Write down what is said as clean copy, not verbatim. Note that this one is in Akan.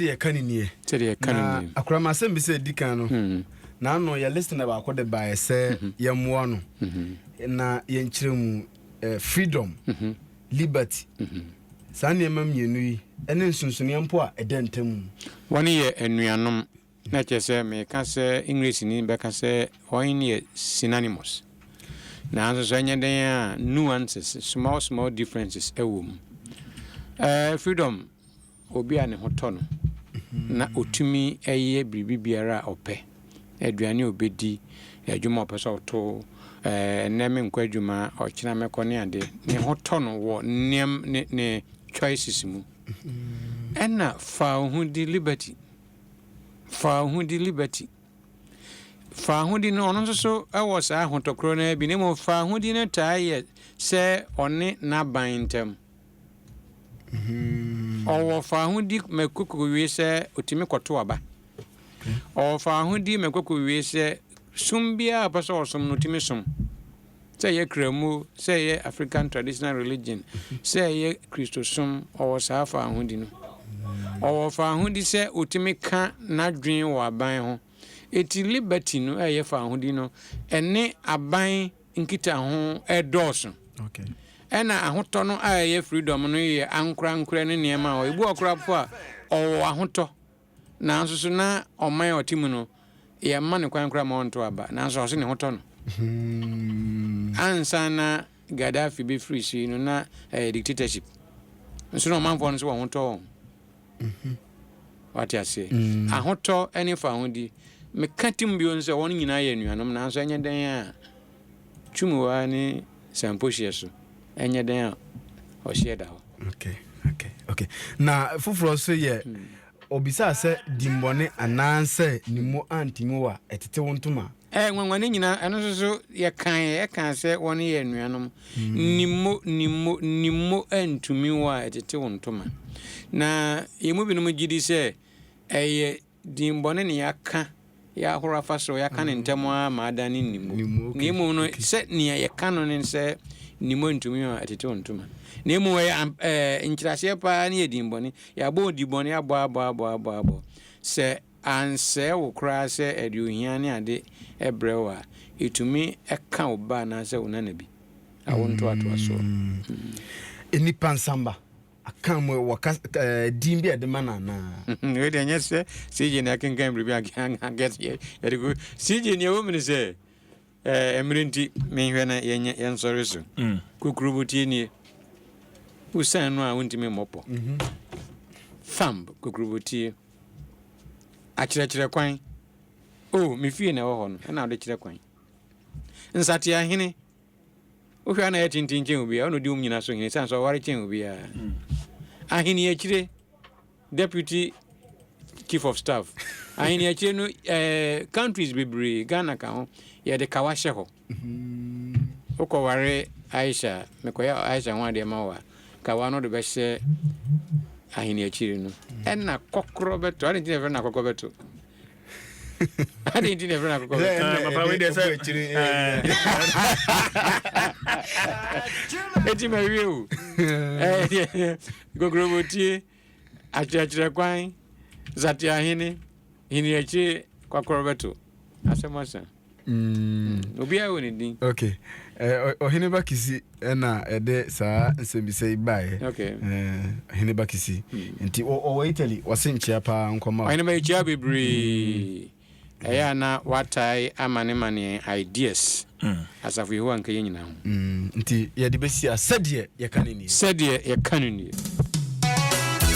Yɛka no nie. Sɛdeɛ yɛka no nie. Na akora m'asɛm bi sɛ ɛdi kan no, n'ano yɛ listener baako de baeɛ sɛ yɛmmoa no na yɛnkyerɛ mu freedom, liberty, saa nneɛma mmienu yi ne nsonsonoeɛ mpo a ɛda ntam. Wɔn yɛ anuanom, na kyerɛ sɛ meka sɛ Englishni bɛka sɛ wɔn yɛ synonymous. Nanso sɛ ɛnyɛ dɛn a nuances, small small differences wɔ mu. Freedom Obi a ne ho tɔ no na otumi yɛ biribi biara a ɔpɛ, aduane a obedi, adwuma a ɔpɛ sɛ ɔto, ɛnnɛ menkɔ adwuma, ɔkyena mɛkɔ ne ade. Ne ho tɔ no wɔ nneɛm ne ne choices mu. Ɛna fa wo ho di liberty. Fa wo ho di liberty. Fa ahodi no, ɔno nso so wɔ saa ahotɔ korɔ no ara bi, na mmom fa ahodi no taa yɛ sɛ ɔne n'aban ntam. Ɔwɔ faahodi ma ɛkɔkɔwie sɛ ɔtumi kɔto aba. Ɔwɔ faahodi ma ɛkɔkɔwie sɛ som biara a ɔpɛ sɛ ɔsom no ɔtumi som. Sɛ ɛyɛ Kramu, sɛ ɛyɛ African traditional religion, sɛ ɛyɛ Kristosom, ɔwɔ saa faahodi no. Ɔwɔ faahodi sɛ ɔtumi ka n'adwene wɔ aban ho. Eti liberty no a ɛyɛ faahodi no, ɛne aban nkitaho dɔɔso. Ɛna ahotɔ no a ɛyɛ freedom no yɛ ankorankorɛ ne nneɛma a ebi wɔ koraa mpo a ɔwɔ ahotɔ nanso so na ɔman a ɔte mu no yɛmma no kwan koraa ma ɔnto aba nanso ɔse ne ho tɔ no. Ansa na Gaddafi bɛfiri so yi no na ɛyɛ dictatorship nso na ɔmanfoɔ no nso wɔn ho tɔ wɔn. Wate aseɛ? Ahotɔ ne fawohodi. Meka tim bio nso sɛ wɔn nyinaa yɛ anuanom, nanso ɛnyɛ dɛn a Twumwaa ne Sampohyeɛ so, ɛnyɛ dɛn a ɔhyeɛ da hɔ. Okay, okay, okay. Na foforɔ nso yɛ obisaa sɛ dimmɔne anaasɛ ne mu antumi wo a, ɛtete wo ntoma? Ɛyɛ nwanwa ne nyinaa, ɛno nso so yɛkaeɛ, ɛkaa sɛ wɔn yɛ anuanom. Nimmo, nimmo, nimmo antumi wo a ɛtete wo ntoma. Na yɛn mu binom gye di sɛ ɛyɛ dimmɔne na yɛaka, yɛahoro afa so, yɛaka no ntɛm ara ma adane nimmo. Na mmom no, sɛ nea yɛka no ne sɛ nimmo antumi wo a ɛtete wo ntoma. Na mmom ɛyɛ ɛɛ nkyerɛaseɛ paa ne yɛ dimmɔne. Yɛabɔ wo dimmɔne abɔ abɔ abɔ abɔ abɔ. Sɛ Ansɛe wo koraa sɛ ɛde ohia ne ade brɛ wo a, etumi ka wo ba anaasɛ wo nana bi. Awo ntoatoasoɔ. Nnipa nsamba aka mu wɔ ka ɛɛ din bi a yɛde ma no anaa? Wei deɛ ɛnyɛ sɛ CJ na ɛkenkan biribi anka yɛde gu CJ nea ɛwɔ mu ne sɛ Ɛɛ, mmere nti, menhwɛ na yɛnyɛ yɛnsɔre so. Kokurobotie nie. Wosian no a wontumi mmɔ pɔ. Thumb, kokurobotie. Akyerɛkyerɛ kwan. Oh, me fie na ɛwɔ hɔ no, ɛna wode kyerɛ kwan. Nsateahene. Wohwɛ a na ɛyɛ tenten kyɛn obiara, ɔna odi wɔn nyinaa so hene, esiane sɛ ɔware kyɛn obiara. Ahene akyire. Deputy Chief of Staff. Ahene akyire no, eh, countries bebree, Ghana ka ho, yɛde kawa hyɛ hɔ. Wokɔware Aisha, mekɔyɛ Aisha ho adeɛ ma wo a, kawa no de bɛhyɛ ahene akyire no. Ɛna kɔkorɔ bɛto. Ade nti na yɛfrɛ no akɔkɔ bɛto. Ade nti na yɛfrɛ no akɔkɔ bɛto. Papa wei deɛ sɛ Eti ma wie o. Kokoromɔtie. Akyerɛkyerɛ kwan, Zateahene, hene akyire kwakorɔ bɛto. Asɛm asa. Obiara wɔ ne din. Okay. Ɔhene ba Kisi ɛna ɛde saa nsɛmbisa yi baeɛ. Okay. Ɔhene ba Kisi. Nti ɔwɔ Italy, ɔse nkyea paa nkɔma wo. Ɔhene ba nkyea bebree. Ɛyɛ a na watae amanemane yɛn ideas. Asafo Yehowa nka yɛn nyinaa ho. Nti yɛde bɛsi a sɛdeɛ yɛka no nie. Sɛdeɛ yɛka no nie.